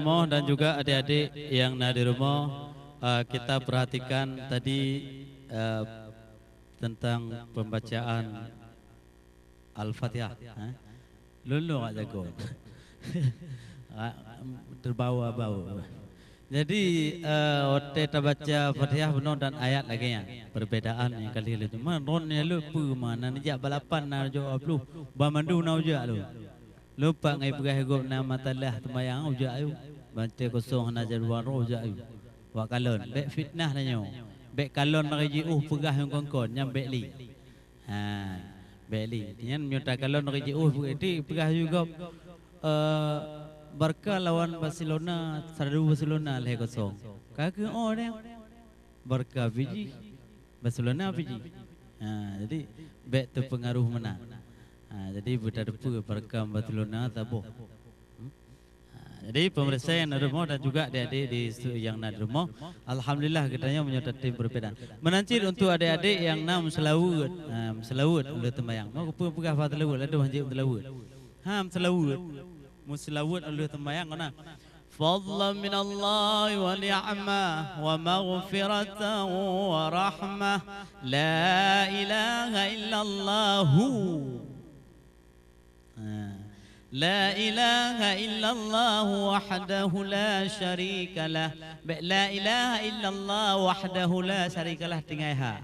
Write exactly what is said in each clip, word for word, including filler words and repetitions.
Rumoh dan juga adik-adik yang na di rumoh, eh, kita perhatikan tadi, eh, tentang pembacaan Al-Fatihah, eh. Lôn-lôn awak jago. Ah, terbawa-bawa. Jadi, eh, watée tabaca Fatihah bunoe dan ayat lagée nyan. Perbedaan nyang ka lheueh lôn. Man ron nyang lôn peue ma na neujak balapan na jaweueb ploh, banmandum na ujak lôn. Lôn pat ngai peugah gob na matalah teumayang ujak ayue. Bantai kosong hana jadwal roh ujak ayue. Wak kalon, bék fitnah tanyoe. Bék kalon lagée jiôh peugah nyang kon-kon, nyan bék lé. Ha, bék lé. Nyan meunyoe takalon lagée jiôh peugah ti peugah ayue gob, eh, Barca lawan Barcelona, sadu Barcelona lhée kosong. Ka keuh oh deh. Barca pih jih, Barcelona pih jih. Ha, jadi bék teupeungaruh meunan. Ha, jadi beuteupeue Barca Barcelona saboh. Hmm? Ha, jadi pemirsa yang na di rumoh dan juga adik-adik di su-, yang na di rumoh, alhamdulillah geutanyoe meunyoe tatem perbedaan. Meunan cit untuk adik-adik yang na meuseulaweuet, ha, meuseulaweuet oleh teumayang. Mau peugah bahasa seulaweuet, ladôm hanjeuet meuseulaweuet. Ha, meuseulaweuet. Meuseulaweuet oleh teumayang kona. Fadlan minallahi wa ni'mah wa maghfiratan wa rahmah. La ilaha illallahu. Ha. La ilaha illallahu wahdahu la syarikalah. Bék la ilaha illallah wahdahu la syarikalah tinggai ha.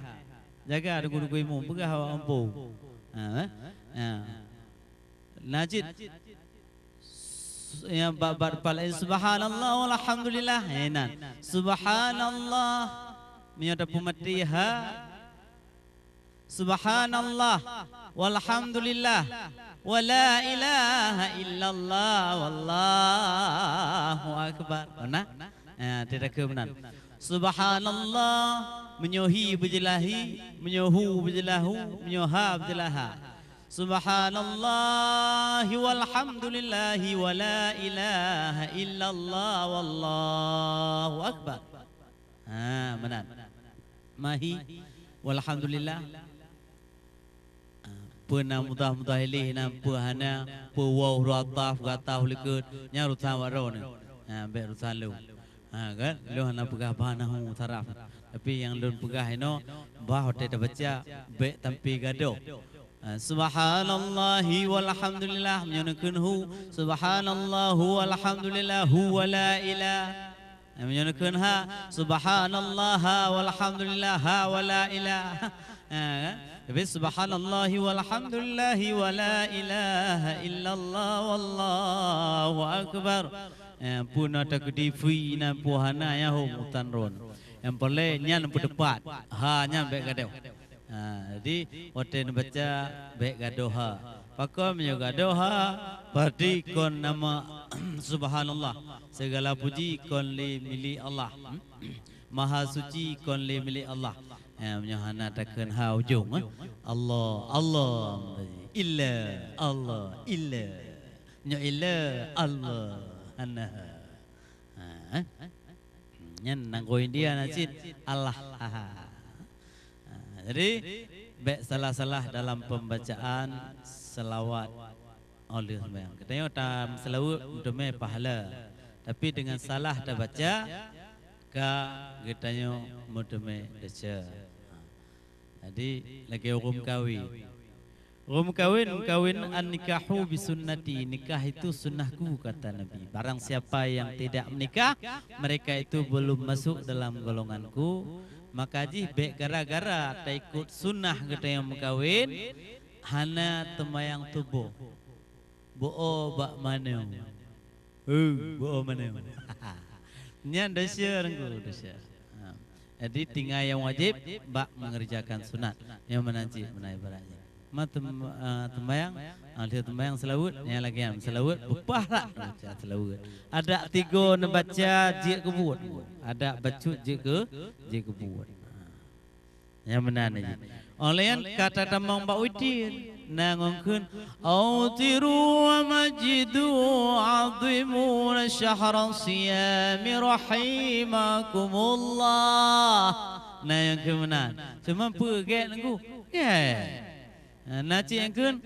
Jaga deungon-deungon imum, peugah awak mampu. Ha, eh? Ha. Najid. Ya, bak, bak, bak, subhanallah walhamdulillah. Eh, nan. Subhanallah. Meunyoe tapeumati ha. Subhanallah walhamdulillah wa la ilaha illallah wallahu akbar. Nah, ya, tidak ke benar. Subhanallah, meunyoe hi beujeulahi, meunyoe hu beujeulahu, meunyoe ha beujeulaha. Subhanallahi walhamdulillahi wa la ilaha illallah wallahu akbar. Ha, meunan. Mahi, walhamdulillah. Ha, peue na mudah-mudah ileh na, peue hana, peue waw huruf ataf, gata likot, nyan urusan awak droeneuh. Ha, bék urusan lôn. Ha, kan? Lôn hana peugah banahu saraf. Tapi nyang lôn peugah inoe, bah watée tabaca, bék tampi gadôh. Ha, subhanallahi walhamdulillah, meunyoe neukheun hu, subhanallahu walhamdulillahu wa la ilah. Ha, meunyoe neukheun ha, subhanallaha walhamdulillaha wa la ilah. Ha, kan? Tapi subhanallahi walhamdulillahi wa la ilaha illallah wallahu akbar. Eh, peue na takdi fui na peue hana nyang hom utan ron. Nyang peureulée nyan peuteupat. Ha, nyan bék gadôh. Ha, jadi watée neubaca bék gadôh ha. Pakon meunyoe gadôh ha, berarti kon nama subhanallah. Segala puji kon lé milék Allah. Hmm? Maha suci kon lé milék Allah. Eh, meunyoe hana takheun ha ujong, eh. Allah, Allah, illa, Allah, illa. Nyoe illa Allah hana. Ha, eh? Nyan nanggroe India na cit Allah. Ha, jadi bék salah-salah dalam pembacaan selawat oleh sembahyang. Geutanyoe tameuseulaweuet meuteumé pahala, tapi dengan salah tabaca ka geutanyoe meuteumé desya. Ha. Jadi lagée ureuëng kawin. Ureuëng kawin, kawin an-nikahu bi sunnati, nikah itu sunnahku, kata Nabi. Barang siapa yang tidak menikah, mereka itu belum masuk dalam golonganku. Maka jih bék gara-gara taikot sunnah geutanyoe meukawen, hana teumayang tuboh. Beu-o bak manoe. Heu, beu-o manoe. Nyan desya, Teungku, desya. Ha. Jadi tinggai nyang wajéb bak mengerjakan sunat. Nyang meunan cit meunan ibarat jih. Ma tem-, eh, teumayang, ah, lheueh teumayang seulaweuet, nyang lagée nyan seulaweuet, beupah lah baca seulaweuet. Adak tigo neubaca jeuet keu buet. Adak bacut jeuet keu, jeuet keu buet. Ha. Nyang meunan jih. Óh lheueh nyan ka tatamong bak witir, na ngon kheun, "Autiru wa majidu azimu syahra siyami rahimakumullah." Na nyang kheun meunan. Cuma peue gét Teungku? Gét. Na cit nyang kheun,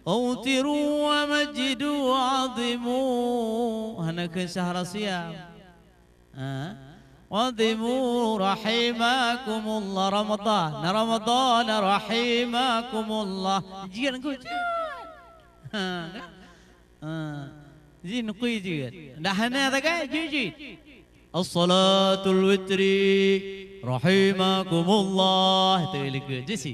Autiru wa majidu wa azimu. Hana kheun syahra siyam. Ha? Wa azimu rahimakumullah. Ramadan. Na Ramadan rahimakumullah. Jeuet ku jeuet. Ha, kan? Ha. Jih nukui jeuet. Dah hana tagai, jeuet, jeuet. As-salatul witri rahimakumullah. Teulikeu jih si.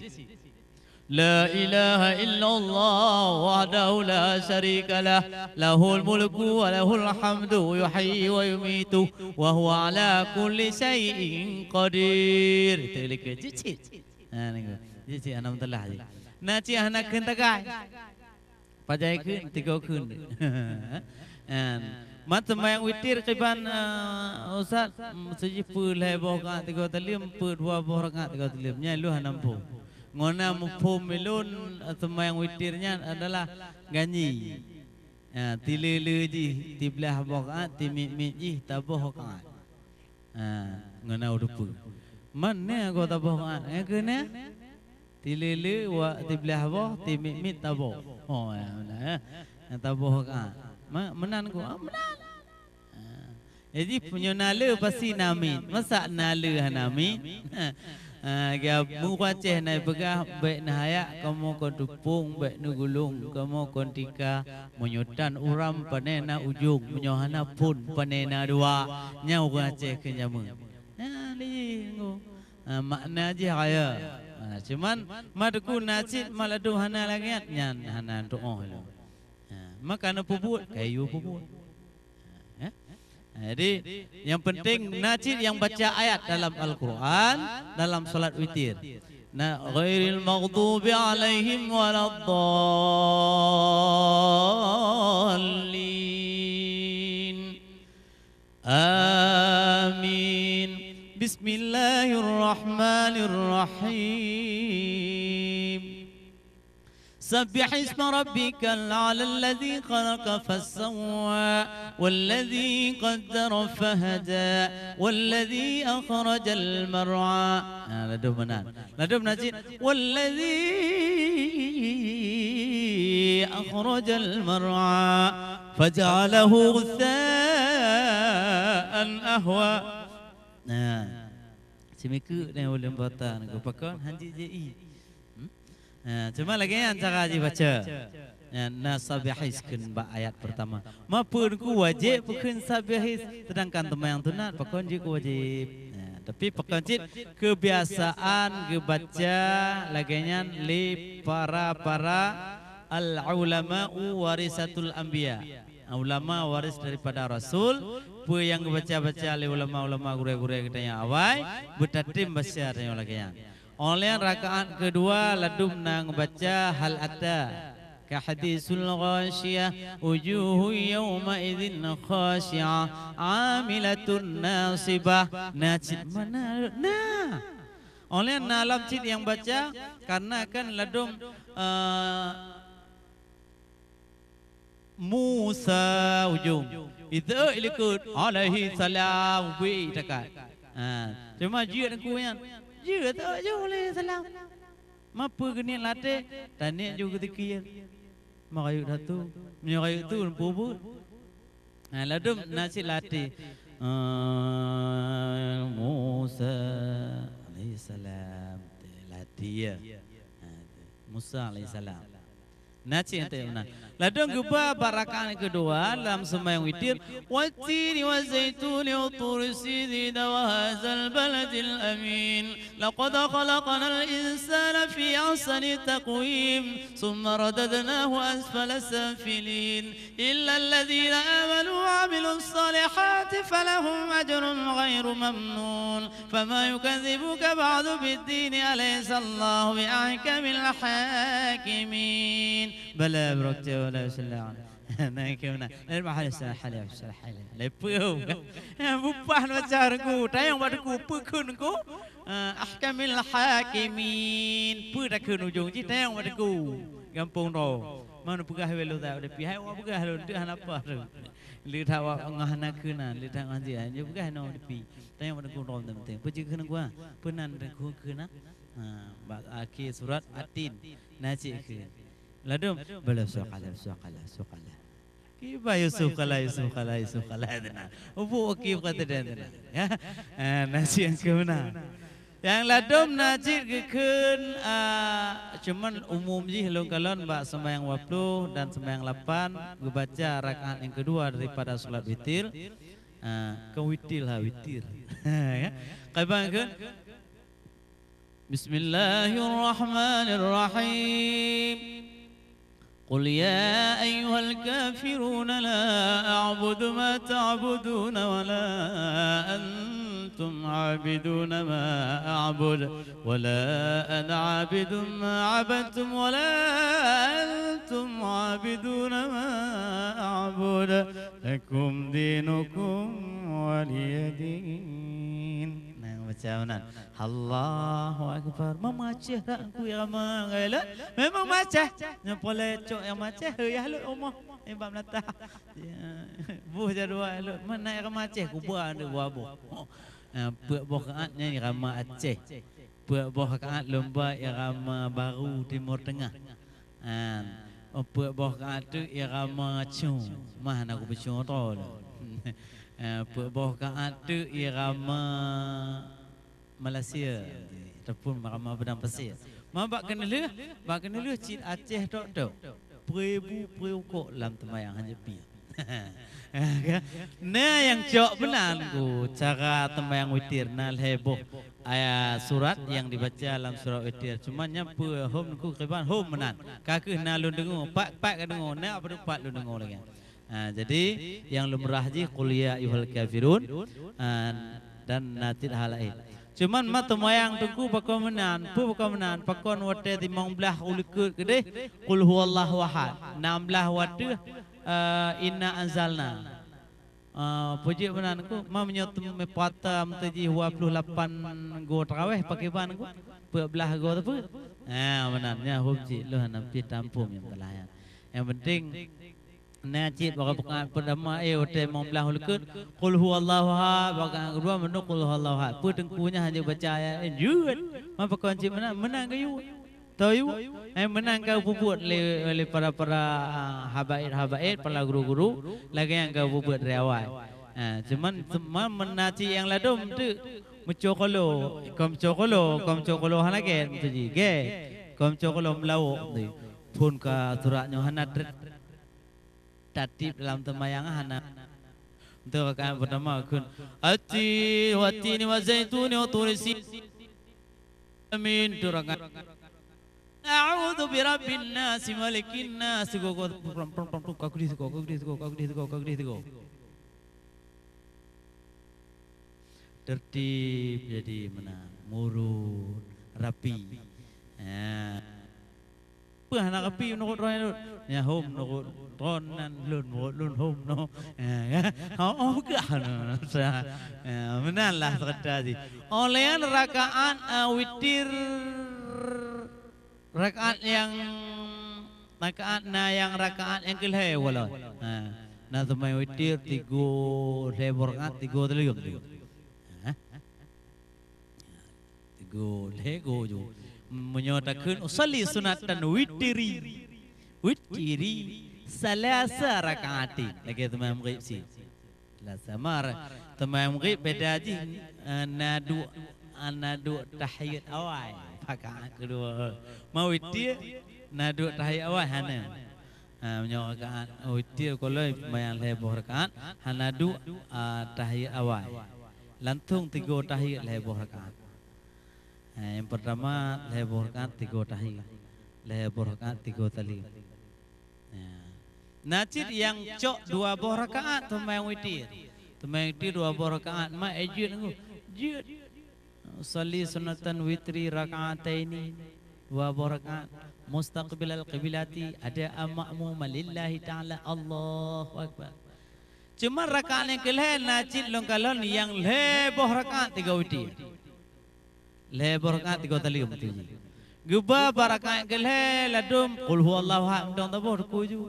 La ilaha illallah wahdahu la syarika lah, lahul mulku wa lahul hamdu, yuhyi wa yumitu, wa huwa ala kulli syai'in qadir. Teulikeu cicit. Ha, ni. Cicit, alhamdulillah. Na cit hana kheun tagai. Pajan kheun, tiga kheun. Kan. Man seumayang witir kiban, eh, Ustaz, mm, sijih peue lhèe boh rakaat tiga talim, peue dua boh rakaat tiga talim. Nyan lôn hana muphom. Ngon na muphom ulôn, eh, seumayang witir nyan adalah ganyi. Ya, tileule jih, tiblah boh rakaat, timiet-miet jih, taboh rakaat. Ha, ngon na udupeue. Man na goe taboh rakaat? Nyang keuh na? Tileule wa tiblah boh, timiet-miet taboh. Oh, ya, meunan, ya. Nyang taboh rakaat. Ma-, meunan goe? Ah, meunan. Ha. Jadi, meunyoe na le pasti na miet. Masa na le hana miet? Ha, geu meurucéh na peugah, bèk neuhayak kamoe kon teupông, bèk neugulong kamoe kon tika. Meunyoe tan uram, pane na ujong. Meunyoe hana phôn, pane na dua. Nyan ureueng Aceh keu jameun. Nyan lé nyoe. Ha, makna jih raya. Ha, cuman, ma teuku na cit, ma ladôm hana lagèe nyan, hana tu'oh lom. Ha, maka na peubuet, kayue peubuet. Ha, eh? Jadi, yang penting na cit nyang baca ayat dalam Al-Quran, dalam salat witir. Na, ghairil maghdubi alaihim waladdallin. Amin. Bismillahirrahmanirrahim. Sabbih isma rabbikal a'la alladzi khalaqa fassawwa, walladzi qaddara fahada, walladzi akhrajal mar'a. Ha, ladôm meunan. Ladôm na cit, walladzi akhrajal mar'a, faja'alahu ghutsa'an ahwa. Nah, simikeue nyan ulôn bata nyoe pakon han jijak i. Hmm? Ha, cuma lagèe nyan cara jibaca. Nyan na Sabbihis kheun bak ayat pertama. Ma peue Teungku wajéb peukheun Sabbihis, seudangkan teumayang sunat pakon jeuet keu wajéb. Ha, tapi pakon cit keubiasaan geubaca lagèe nyan lé para-para al-ulama'u warisatul anbiya. Ulama waris daripada Rasul, peue nyang geubaca-baca lé ulama-ulama gurèe-gurèe geutanyoe awai, beutatem baca tanyoe lagèe nyan. Óh lheueh rakaat keudua ladum na geubaca hal ata, ka hadisul ghasyiyah, wujuhu yawma idzin khasyi'ah, 'amilatun nasibah. Na cit mana na? Óh lheueh na lam cit nyang baca, karena kan ladum, eh, Musa ujong. Itu ilikot alaihi salam, ubé takat. Ha, cuma jeuet Teungku nyan. Jeuet tu ujong alaihi salam. Ma peue geuniet lam até, taniet ju geuzikir. Ma rayeuk datu, meunyoe rayeuk tu peubuet. Ha, ladum na cit lam até. Ah, Musa alaihi salam. Lam até ya. Ha, Musa alaihi salam. Na cit nyang teuk meunan. Ladum geuba bak rakaat keudua lam seumayang witir, "Wattini wa zaituni wa turi sinin wa hadzal baladil amin. Laqad khalaqnal insana fi ahsani taqwim, tsumma radadnahu asfala safilin. Illa alladzina amanu wa amilus salihati falahum ajrun ghairu mamnun." Fama yukadzibuka ba'du biddini, alaysallahu bi ahkamil hakimin. Bala, beureukat, bala, sallallahu alaihi wasallam. Nah, keu meunan. Dari mahal sallallahu alaihi wasallam. Leupeu. Ya, bupah baca Teungku. Tayong bak Teungku. Peue kheun Teungku? Ah, ahkamil hakimin. Peue takheun ujong jih? Tayong bak Teungku. Gampông droe. Mana peugah wéh lôn tak ada pi. Hai awak peugah lôn, tu hana apa tu. Lé that awak ngah na keunan, lé that ngah jih. Nyoe peugah nyoe di pi. Tanyong bak Teungku droe teuntèe. Peue jih kheun Teungku, ah? Peue nan Teungku kheun, ah? Ha, bak akhé surat Atin. Na cit kheun. Ladum, bala Yusuf kalah, Yusuf kalah, Yusuf kalah. Kiban Yusuf kalah, Yusuf kalah, Yusuf kalah, teunan. Ubuk oke bukan teunan, teunan. Ya. Ah, nasi yang ke mana? Yang ladum na cit geukheun, ah, cuman umum jih lôn kalon bak sembahyang dua puluh dan sembahyang lapan geubaca rakaat yang kedua daripada salat witir. Ah, kon witir ha, witir. Ya. Kiban kheun? Bismillahirrahmanirrahim. قل يا أيها الكافرون لا أعبد ما تعبدون ولا أنتم عابدون ما أعبد ولا أنا عابد ما عبدتم ولا أنتم عابدون ما أعبد لكم دينكم ولي دين. Nah, baca meunan. Allahu Akbar. Meumaceh tak aku irama ngai lôn? Memang maceh. Nyang poleh cok nyang maceh, heu, yah lôn umoh. Eh, bak meunatah. Ya, boh jadwal lôn. Mana irama Aceh? Kuba ada dua boh. Ha, peuet boh rakaat nyan irama Aceh. Peuet boh rakaat lôn ba irama baru Timur Tengah. Ha, peuet boh rakaat tu irama Chu. Mah na kupeucue droe lôn. Ha, peuet boh rakaat tu irama Malaysia, ataupun Rama Padang Pasir. Ma bak keuneulheueh, bak keuneulheueh cit Aceh tok-tok. Peue bu peue ukok lam teumayang hana pih. Na nyang cok meunan ku cara teumayang witir na lhée boh ayat surat nyang dibaca lam surat witir. Cuma nyan peue hom ku kiban hom meunan. Ka kheueh na lôn deungoe, pat-pat ka deungoe, na padub pat lôn deungoe lagée nyan. Ha, jadi nyang lumrah jih qul ya ayyuhal kafirun, ha, dan na cit hal laén. Cuman ma teumayang teungku pakon meunan, peue pakon meunan, pakon watée limong blaih uleukot keudeh qul huwallahu ahad, nam blaih watée, eh, inna anzalna. Eh, peujeuet meunan ku, ma meunyoe teumé pata meuteujih dua puluh lapan go taraweh pakriban ku, peuet blaih go teupeu. Ha, meunan nya hom cit lôn hana pih tampom nyang teulayan. Nyang penting Na cit bak rakaat peutama, eh, watée limong blaih uleukot, qul huwallahu ahad, bak rakaat keudua mandum qul huwallahu ahad. Peue teungku nyan hana baca ayat, eh, jeuet. Ma pakon cit meunan, meunan geuyue. Tau yue, eh, meunan ka geupeubuet lé, lé para-para, ah, habaib-habaib, para guru-guru, lagée nyang ka geupeubuet dari awai. Ah, cuman, cuman meunan cit nyang ladom teuk, meucokolo, kon meucokolo, kon meucokolo hana gét, meutuji, gét, kon meucokolo meulawok, meutuji. Phon ka surat nyoe hana tret. Tatib dalam teumayang hana. Untuk rakaat pertama kun ati wa tini wa zaituni wa turi sin. Amin tu rakaat. A'udzu birabbin nas malikin nas. Tigo, tigo, tigo, tigo. Tertib jadi meunan, murut, rapi. Ha. Peue hana rapi meunurot droe nyan? Nyan hom meunurot droe nyan lôn, meunurot lôn hom no. Ha, ya. Oh, oh, peugah no. Ha, meunan lah seureuta jih. Óh lheueh nyan rakaat, eh, witir. Rakaat nyang, rakaat na nyang rakaat nyang keulhée walai. Ha. Na teumé witir tigo lhée boh rakaat tigo teuleum tu. Ha. Tigo lhée go ju. Meunyoe takheun usalli sunatan witiri. Witiri salasa rakaatin. Lagée teumé maghrib si. Lah sama ra-, teumayang maghrib beda jih, eh, na duek, eh, na duek tahiyat awai, rakaat keudua. Ma witir, na duek tahiyat awai hana. Ha, meunyoe rakaat witir kulai teumayang lhée boh rakaat, hana duek, eh, tahiyat awai. Langsung tigo tahiyat lhée boh rakaat. Ha, nyang pertama lhée boh rakaat tigo tahiyat. Lhée boh rakaat tigo tahiyat. Ya. Na cit nyang cok dua boh rakaat teumayang witir. Teumayang witir dua boh rakaat, ma, eh, jeuet ngu. Jeuet. Usalli sunatan witri rakaataini, dua boh rakaat. Mustaqbilal qiblati, ada makmum lillahi ta'ala, Allahu Akbar. Cuma rakaat nyang keulhée na cit lôn kalon nyang lhée boh rakaat tiga witir. Lhée boh rakaat tiga tali meutuji. Geuba bak rakaat keulhée ladom qul huwallahu ahad mantong taboh ruku ju.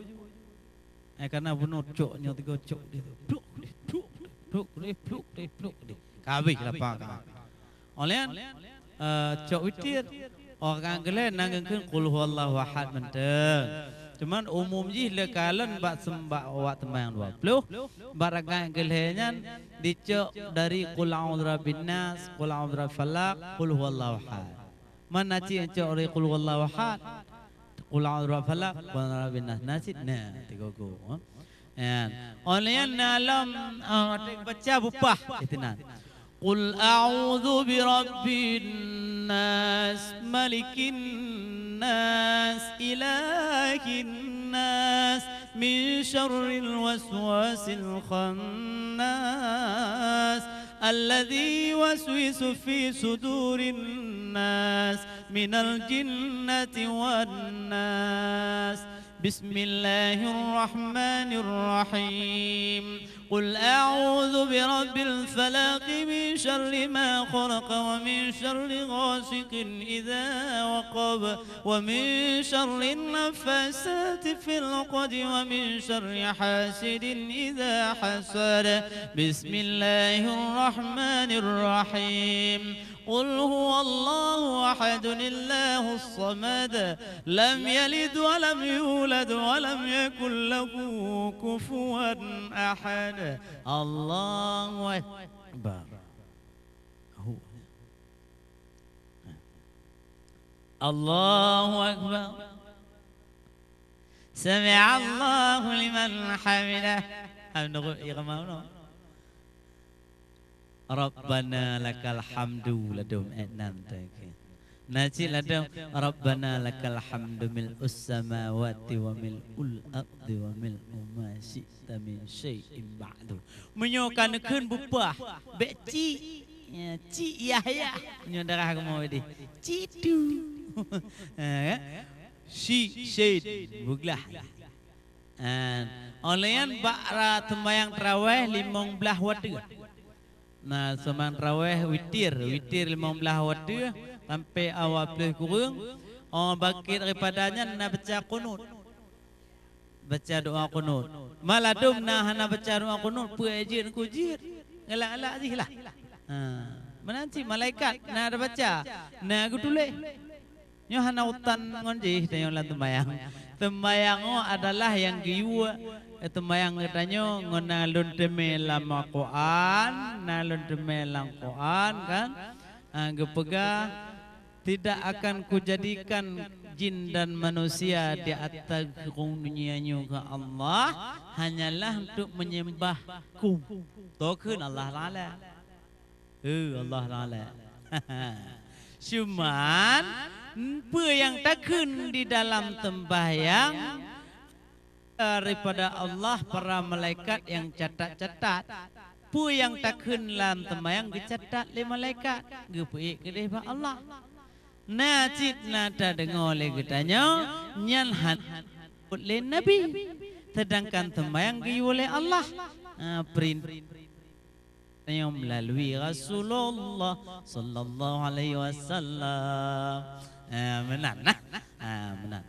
Eh, kana bunoe cok nyoe tiga cok di. Pluk di, pluk di, pluk di, pluk di. Ka habéh lapan rakaat. Óh lheueh nyan, eh, cok witir. Rakaat keulhèe na geukheun qul huwallahu ahad mantong. Cuman umum jih lé kalon bak seumbah awak teumayang dua ploh, bak rakaat keulhèe nyan dicok dari qul a'udzu birabbin nas, qul a'udzu birabbil falaq, qul huwallahu ahad. Man na cit cok dari qul huwallahu ahad, qul a'udzu birabbil falaq, qul a'udzu birabbin nas. Na cit na tiga go. Nyan. Óh lheueh nyan na lom, ah, baca bupah. Itu nan. Qul a'udzu birabbin nas, malikin nas, ilahin nas, min syarril waswasil khannas, alladzi yuwaswisu fi sudurin nas, minal jinnati wan nas. Bismillahirrahmanirrahim. Qul a'udzu birabbil falaq, min syarri ma khalaq, wa min syarri ghasiqin idza waqab, wa min syarri naffasati fil 'uqad, wa min syarri hasidin idza hasad. Bismillahirrahmanirrahim. Qul huwallahu ahad, Allahus samad, lam yalid wa lam yulad, wa lam yakul lahu kufuwan ahad. Allahu akbar. Allahu akbar. Sami'allahu liman hamidah. Alhamdulillah. Rabbana lakal hamdu ladum, eh, nan teuke. Na cit ladum, Rabbana lakal hamdu mil'us samawati wa mil'ul ardi wa mil'u ma syi'ta min syai'in ba'du. Meunyoe ka neukheun bupah, bèk cik, ya, cik Yahya. Nyoe darah kamoe deh. Citu. Ha, kan? Syi-, syed. Beuglah. Ah, óh lheueh nyan bak ra-, seumayang tarawèh limong blaih watèe. Na seumayang tarawèh witir, witir limong blaih watèe sampai awa ploh kureueng. Oh, bangkét daripada nyan na baca qunut. Baca doa qunut. Maladum na hana baca doa qunut, peue jeuet keu jeuet. Ngelak-ngelak jih lah. Ha, meunan cit malaikat na ada baca, na geutuléh. Nyoe hana urusan ngon jih tanyoe lam teumayang. Teumayang nyoe adalah nyang geuyue, eh, teumayang geutanyoe ngon na lôn teumé lam Al-Quran, na lôn teumé lam Quran kan, ah, geupeugah, "Tidak akan kujadikan jin dan manusia di atas rhueng dunia nyoe," kheun Allah, "hanyalah untuk menyembah-Ku." Toh kheun Allah Taala. Eh, Allah Taala. Cuman, peue nyang takheun di dalam sembahyang daripada Allah, para malaikat nyang catat-catat. Peue nyang takheun lam sembahyang geucatat lé malaikat, geupeuék keudeh bak Allah. Na cit na tadeungoe lé geutanyoe, nyan han lé Nabi, seudangkan sembahyang geuyue lé Allah. Ah, perin- Tanyoe meulalu Rasulullah sallallahu alaihi wasallam. Ah, meunan nah. Ah, meunan.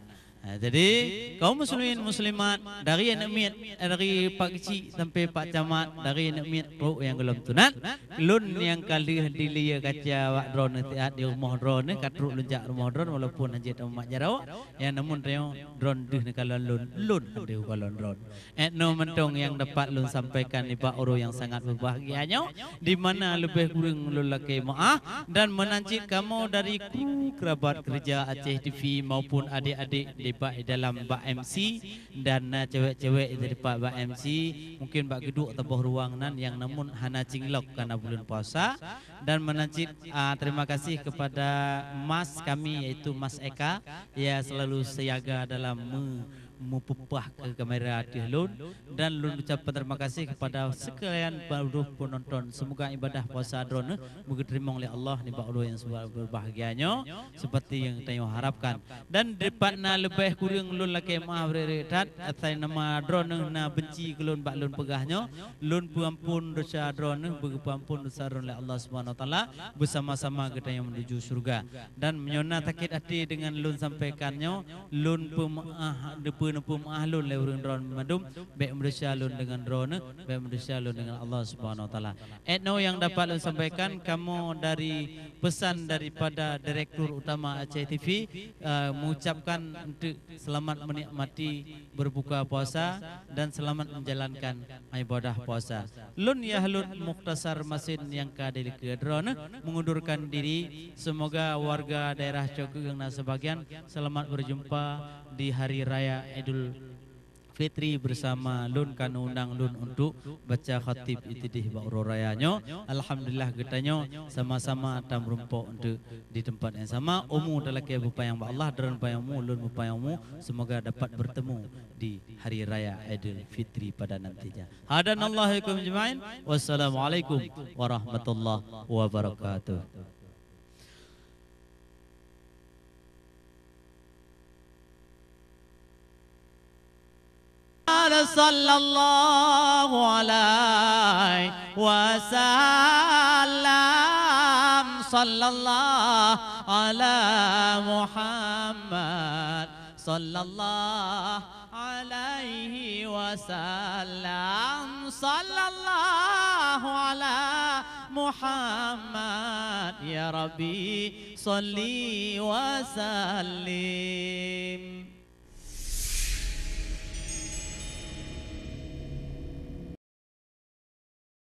Ah, jadi, kaum muslimin muslimat, dari aneuk miet, dari pak keuchik sampai pak camat, dari aneuk miet trok nyang gohlom sunat, lôn nyang ka lheueh dilèe kaca bak droeneuh siat di rumoh droeneuh, ka trok lôn jak rumoh droeneuh walaupun hana jeuet mat jaroe, ya namun tanyoe droeneuh deuh neukalon lôn, lôn han deuh kalon droeneuh. Eh, nyoe mantong nyang dapat lôn sampaikan nibak uroe nyang sangat beubahgia nyoe, di mana leubeh kureueng lôn lakèe meu'ah, dan meunan cit kamoe dari kru keurabat keureuja Aceh T V maupun adék-adék nibak dalam bak M C, dan na cewek-cewek nibak bak M C, mungkin bak geuduek saboh ruang nan nyang namun hana cinglok kareuna buleuen puasa, dan meunan cit, ah, terima kasih kepada mas kami, yaitu Mas Eka, ya selalu siaga dalam me- meupeupah keu kamera ateueh lôn, dan lôn ucapkan terima kasih kepada sekalian seluruh penonton. Semoga ibadah puasa droeneuh beugeuteurimong lé Allah nibak uroe nyang seuba-, beubahgia nyoe, seperti nyang tanyoe harapkan. Dan dipat na leubeh kureueng lôn lakèe meu'ah bri-bri that, asai nama droeneuh na beunci keu lôn bak lôn peugah nyoe, lôn peuampon desya droeneuh, beugeupeue ampon desya droeneuh lé Allah Subhanahu Wa Taala, beusama-sama geutanyoe meunuju syeuruga. Dan meunyoe na sakét até deungon lôn sampaikan nyoe, lôn peumeu'ah deupeu Neupeumeu'ah lôn lé ureuëng droeneuh mandum, bék meudesya lôn deungon droeneuh, bék meudesya lôn deungon Allah Subhanahu Wa Taala. Inoe nyang dapat lôn sampaikan, kamoe dari pesan daripada Direktur Utama Aceh T V, eh, mengucapkan untuk selamat menikmati berbuka puasa dan selamat menjalankan ibadah puasa. Lôn Yahlud Mukhtasar Masin nyang ka dilikeue droeneuh mengundurkan diri. Semoga warga daerah Cokeueng na sebagian selamat berjumpa di Hari Raya Idul Fitri bersama lôn ka undang lôn untuk baca khatib itidih bak uroe raya nyoe. Alhamdulillah geutanyoe sama-sama tameurumpok untuk di tempat yang sama. Umu talakée beupanyang bak Allah, droeneuh beupanyang umu, lôn beupanyang umu. Semoga dapat bertemu di Hari Raya Idul Fitri pada nantinya. Hadanallahu wa iyyakum ajmain. Wassalamualaikum warahmatullahi wabarakatuh. Sallallahu alaihi wasallam, sallallahu ala Muhammad, sallallahu alaihi wasallam, sallallahu ala Muhammad, ya Rabbi, salli wa sallim.